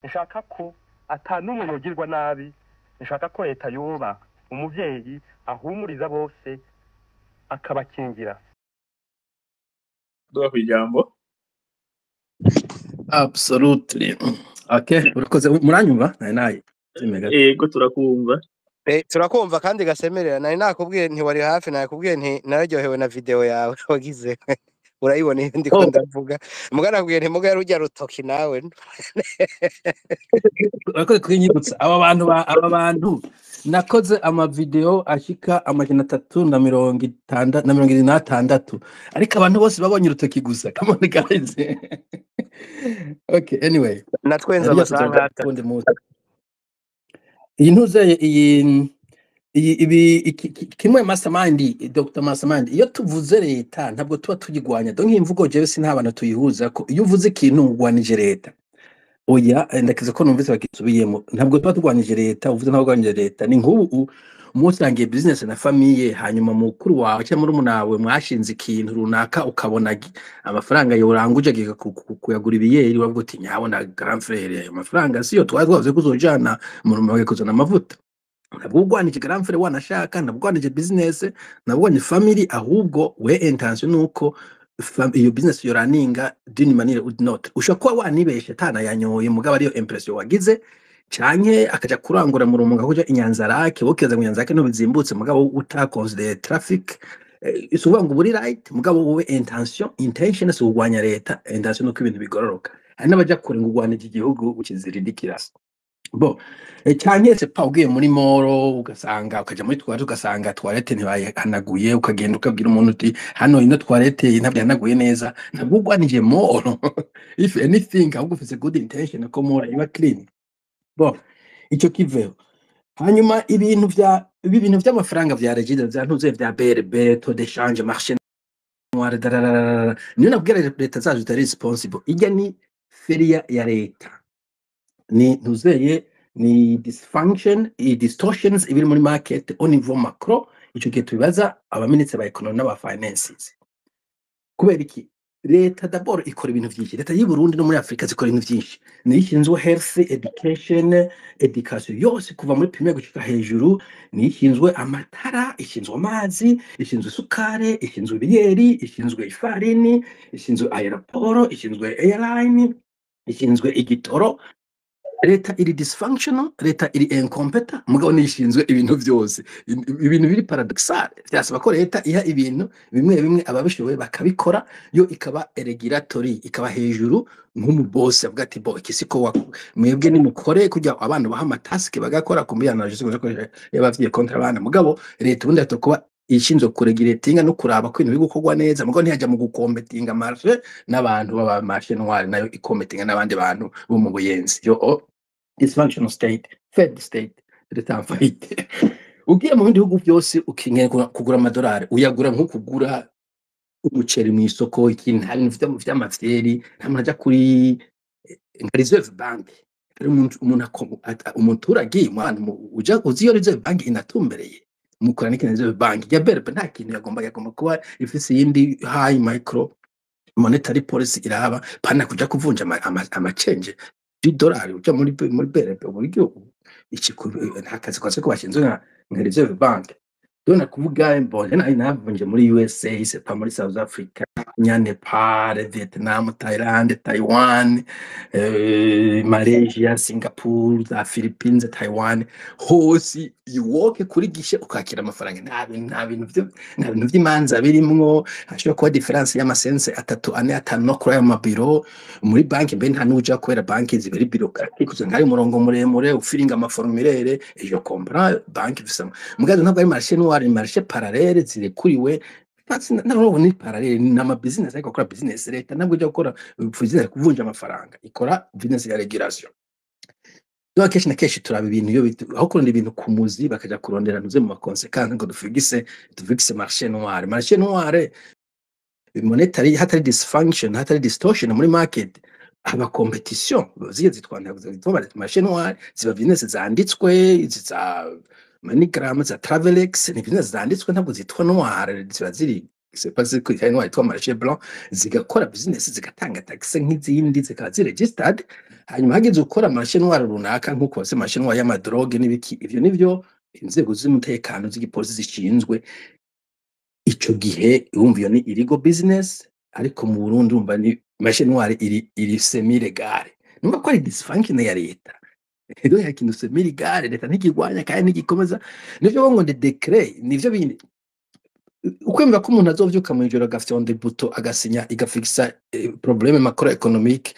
Nshaka ko ata n'umwe yogirwa nabi. Nshaka ko leta yoba umuvyeyi ahumuriza bose, akabakingira. Duga ku ijambo. Absolutely. Okay, urakoze. Muranyumva? Nari naye zime gato. Ego, turakumva. Turakumva kandi gasemerera. Nari nakubwiye nti wari hafi, nakubwiye nti nararyohewe na video yawe wagize, urayibona iyo ndiko ndavuga. Muga nakubwiye nti muga rujya rutoki nawe. Urakoze kunyibutsa aba bantu aba bantu nakoze amavideo ashika 366, ariko abantu bose babonye urutoki gusa. Come on guys. Okay, anyway. Natwenze Yarya amasaha tuzoga nk'atatu. Kundi munsi iyi ntuzeye iyi ibi kimwe. Mastermind, Dr Mastermind, iyo tuvuze leta ntabwo tuba tuyigwanya. Donc imvugo jewe si nta bantu tuyihuza ko iyo uvuze ikintu ugwanije leta. Oya, ndakize ko numvise bakisubiyemo. Ntabwo tuba turwanyije leta. Uvuze ntabwo urwanyije leta. Ni nk'ubu musangiye business na famille, hanyuma mukuru wawe cyangwa murumuna wawe mwashinze ikintu runaka, ukabona amafaranga yoranguje agiye kuyagura ibiyeri, wavuga uti: "Nyabona grand frère, ayo mafaranga siyo twari twavuze ko uzojana mu rumoge kuzana amavuta." Ntabwo urwanije grand frère, wanashaka ntabwo urwanije business, ntabwo urwanije family. Ahubwo we intention nuko iyo business yoraninga d'une manière ou d'une autre. Ushobora kuba wanibeshe atanayanyoye, mugabo ariyo impression wagize, canke akaja kurangura mu Rumonge kuja Inyanzarake, wokiza mu Inyanzarake ntubizimbutse, mugabo utaconsidere traffic. Si ukuvuga ngo uri right, mugabo wowe intention si kurwanya leta, intention nuko ibintu bigororoka. Hari n'abaja kure ngo urwanije igihugu, which is ridiculous. Bo canke se pa ugiye muri mall, ugasanga ukaja muri toilette, ugasanga toilette ntibayihanaguye, ukagenda ukabwira umuntu uti: "Hano ino toilette ntabwo ihanaguye neza." Ntabwo urwanije mall. If anything, ahubwo ufise good intention ko mall iba clean. Bo ico kiveho. Hanyuma ibintu vya ibi bintu vy'amafaranga vya regide, vya ntuze, vya BRB, taux d'échange, marché noir, dararara, niyo nabwira leta zacu zitari responsible. Ijya ni failure ya leta, ni ntuzeye, ni dysfunction, i distortions ibiri muri market au niveau macro. Ico gihe tubibaza abaministre ba economy n'aba finances. Kubera iki? Leta d'abord ikora ibintu vyinshi. Leta y'u Burundi no muri Afrika zikora ibintu vyinshi. Niyo ishinzwe health, education, education yose kuva muri primaire gushika hejuru, niyo ishinzwe amatara, ishinzwe amazi, ishinzwe isukari, ishinzwe ibiyeri, ishinzwe ifarini, ishinzwe aéroport, ishinzwe airline, ishinzwe igitoro. Leta iri dysfunctional, leta iri incompetent, mugabo niyo ishinzwe ibintu vyose. Ibintu biri paradoxal. Vyasaba ko leta iha ibintu bimwe bimwe ababishoboye bakabikora, yo ikaba regulatory, ikaba hejuru nk'umubosi avuga ati: "Bo iki siko mwebwe nimukore." Kugira abana baha amatasks bagakora kumbiyana y'abavyeyi kontra abana. Mugabo leta ubundi yatwo kuba ishinzwe kuregulatinga no kuraba ko ibintu biri gukorwa neza, mugabo ntiyajya mu gukompetinga marché n'abantu baba marché noir, nayo ikompetinga n'abandi bantu bo mu buyenzi. Yo oh, dysfunctional state, failed state, leta en faillite. Ugiye mu bindi bihugu byose ukeneye kugura amadolari, uyagura nko kugura umuceri mu isoko. Ikintu nta bintu vy'amafyeri, nta muntu aja kuri nka Reserve Bank. Hari umuntu umuturage mwana uja uzi iyo Reserve Bank inatumbereye, mukora n'ikintu Reserve Bank ya BRB nta kintu yagomba kuba ifise iyindi high micro monetary policy iraba pana kuja kuvunja ama change y'idolari uja muri BRB. Uburyo iki nta kazi kwase ko bashinzwe nka Reserve Bank. Rero nakuvuga mbonye nari navunje muri USA, sepa muri South Africa, Nepal, Vietnam, Thailand, Taiwan, Malaysia, Singapore, za Philippines, Taiwan, hose iwoke kuri guichet ukakira amafaranga. Nta bintu vy'imanza birimwo. Hashobora kuba différence y'amasense 3, 4, 5 no kuri ayo mabiro muri banki. Mbe nta n'uja kubera banki ziba ari bureaucratique, usanga hari umurongo muremure ufiringa amaformulaire. Je comprends, banki ifise mugazo ntabwo ari marché noir, ni marché parallèle zirekuriwe. Ntabwo ni parallèle, ni ama business, ariko akora business. Leta ntabwo ijya gukora business kuvunja amafaranga, ikora business ya regulation. Donc kenshi na kenshi turaba ibintu iyo aho kurondera ibintu ku muzi, bakaja kurondera ntuze mu maconséquences ngo dufigise marché noir. Marché noir monetary, hatari dysfunction, hatari distortion muri market, haba competition. Ziye zitwa, ntabwo zitwa marché noir, ziba business zanditswe za MoneyGram, za Travelex, ni business zanditswe, ntabwo zitwa noir, ziba ziri C'est pas ko ari noir yitwa marché blanc, zigakora business, zigatanga taxe nk'izindi, zikaba zi registered. Hanyuma hageze gukora marché noir runaka, nk'uko base marché noir y'ama drogue n'ibiki, ivyo nivyo inzego z'umutekano z'igipolisi zishinzwe. Ico gihe urumva iyo ni illegal business. Ariko mu Burundi urumva ni marché noir iri semi légale. Numva ko ari dysfunction ya leta. Rero ya kintu semi légale, leta ntikigwanya kandi ntigikomeza. Nivyo ngo ndi décret, nivyo bindi ukwemera ko umuntu azovyuka mw'ijoro agafyonda ibuto, agasinya, igafixa problème macroéconomique.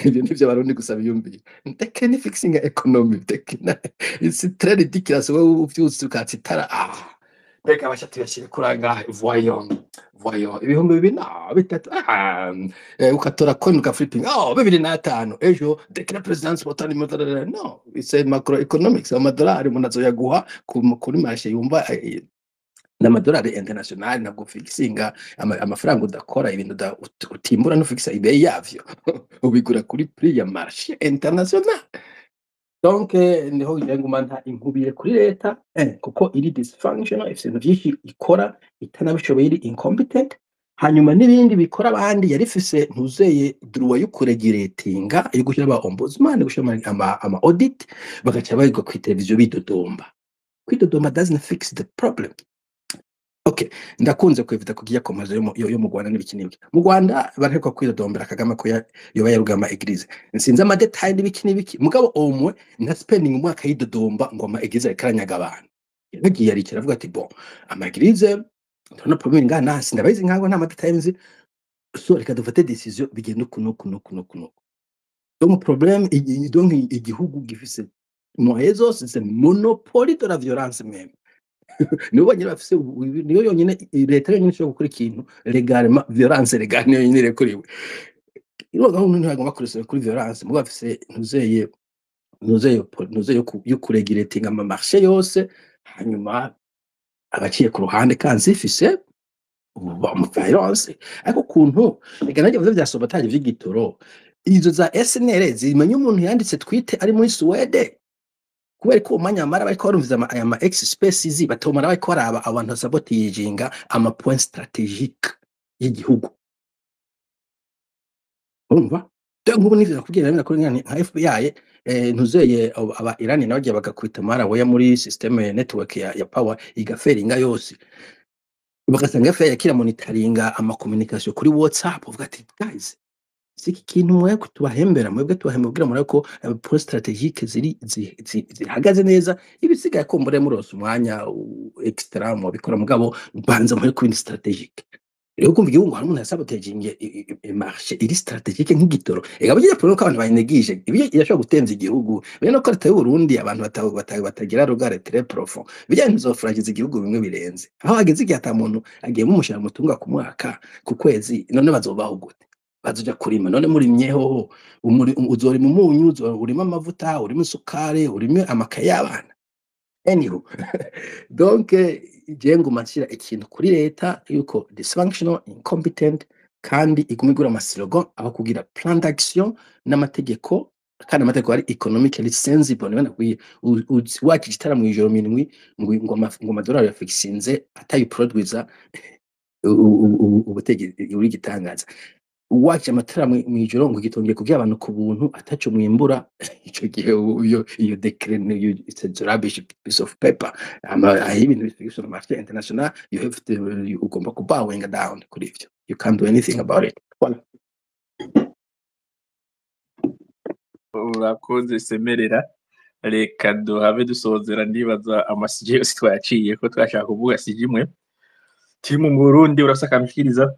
Ivyo nivyo Abarundi gusa biyumvira. Décret ni fixing economy, décret, it's très ridiculous. Wowe uvyutse ukatsa itara, ah, mbega abasha tuyashyire kuri angahe? Voyons, voyons, 2003, ah, ukatora coin, ukaflipping, oh, 2005, ejo décret présidence botani. No, it's a macroeconomics. Amadolari umuntu azoyaguha kuri marché, yumva n'amadolari international. Ntabwo fixinga amafaranga udakora, ibintu utimbura, no fixa ibeyi yavyo, ubigura kuri prix ya marché international. Donc niho ngira nguma nta inkubire kuri leta, kuko iri dysfunctional, ifite ibintu vyinshi ikora itanabishoboye, iri incompetent. Hanyuma n'ibindi bikora abandi, yari ifise ntuzeye droit yo kuregiretinga, yo gushyira aba ombudsman, gushyira ama audit, bagaca bagwa ku televiziyo bidodomba. Kwidodomba doesn't fix the problem. Okay, ndakunze kwevita kugiya komazo yo mu Rwanda n'ibiki n'ibiki. Mu Rwanda baraheruka kwidodombera Kagame ko yoba yarugama église. Nsinzi ama détails n'ibiki n'ibiki, mugabo omwe nta spending umwaka yidodomba ngo ama église ariko aranyaga abantu. Yaragiye aricara avuga ati: "Bon, ama église turabona problème ngaha nasi ndabayizi nkango nta ma détails nzi, so reka dufate décision bigenda uku nuku nuku nuku nuku." Donc problème donc igihugu gifise moyens zose, c'est monopoly de la violence même. Nibo bonyine bafise niyo yonyine leta yonyine ishobora gukora ikintu légalement. Violence légale niyo yonyine irekuriwe. Urumva nk'umuntu ntagomba kuresera kuri violence, mugabo bafise ntuzeye yo kuregiretinga ama marché yose, hanyuma abaciye ku ruhande kandi zifise ubu violence. Ariko ukuntu reka nanjye mvuze vya sabotage vy'igitoro, izo za SNR zimenya umuntu yanditse tweet ari muri Suwede, kubera ko uwo mwanya bamara bariko barumviza aya ma X spaces, batomara bariko baraba abantu basabotinga ama point stratégique y'igihugu. Urumva dore nk'ubu nivyo nakubwiye, nari kuri nka FBI, ntuzeye aba Irani nabo bagiye bagakubita malware muri système network ya power, igaferinga yose, bagasanga FBI yakira monitoringa ama communication kuri WhatsApp. Uvuga ati: "Guys, si iki kintu mwebwe tubahembera, mwebwe tubahembera kugira murabe ko point stratégique ziri zihagaze neza. Ibisigaye ko mbure muronse umwanya extra mubikora, mugabo banza muhere ku bindi stratégique." Rero kumva igihugu hari umuntu yasabotaginge marché iri stratégique nk'igitoro, ega burya problème ko abantu bayinegije ibi irashobora gutemza igihugu. Bene no ko leta y'u Burundi abantu batagira regard très profond, bijya bizofragiza igihugu bimwe birenze. Aho hageze igihe ata muntu agiye mumushira mutunga ku mwaka, ku kwezi, none bazobaho gute? Bazoja kurima? None murimye hoho uzorima umunyu, urime amavuta, urime isukari, urime amakaye y'abana? Anywho, donc je nguma nshira ikintu kuri leta yuko dysfunctional, incompetent, kandi iguma igura ama slogan aho kugira plan d'action n'amategeko, kandi amategeko ari economically sensible. Niba nakwiye wakije itara mw'ijoro minwi ngo amadolari yafikisinze atayiproduiza, ubutegetsi uri gitangaza. Wakije amatara mw'ijoro ngo gitongeye kugira abantu ku buntu ataco mwimbura, ico gihe iyo décret niyo, it's a rubbish piece of paper. Ama aho ibintu bifixe na marché international, you have to, ugomba ku bowing down kuri ivyo. You can't do anything about it. Voilà. Urakoze Semerera. Reka duhabe dusozera. Ndibaza ama sujets yose twayaciye ko twashaka kuvuga sujet imwe. Turi mu Burundi, urafise akantu ushikiriza?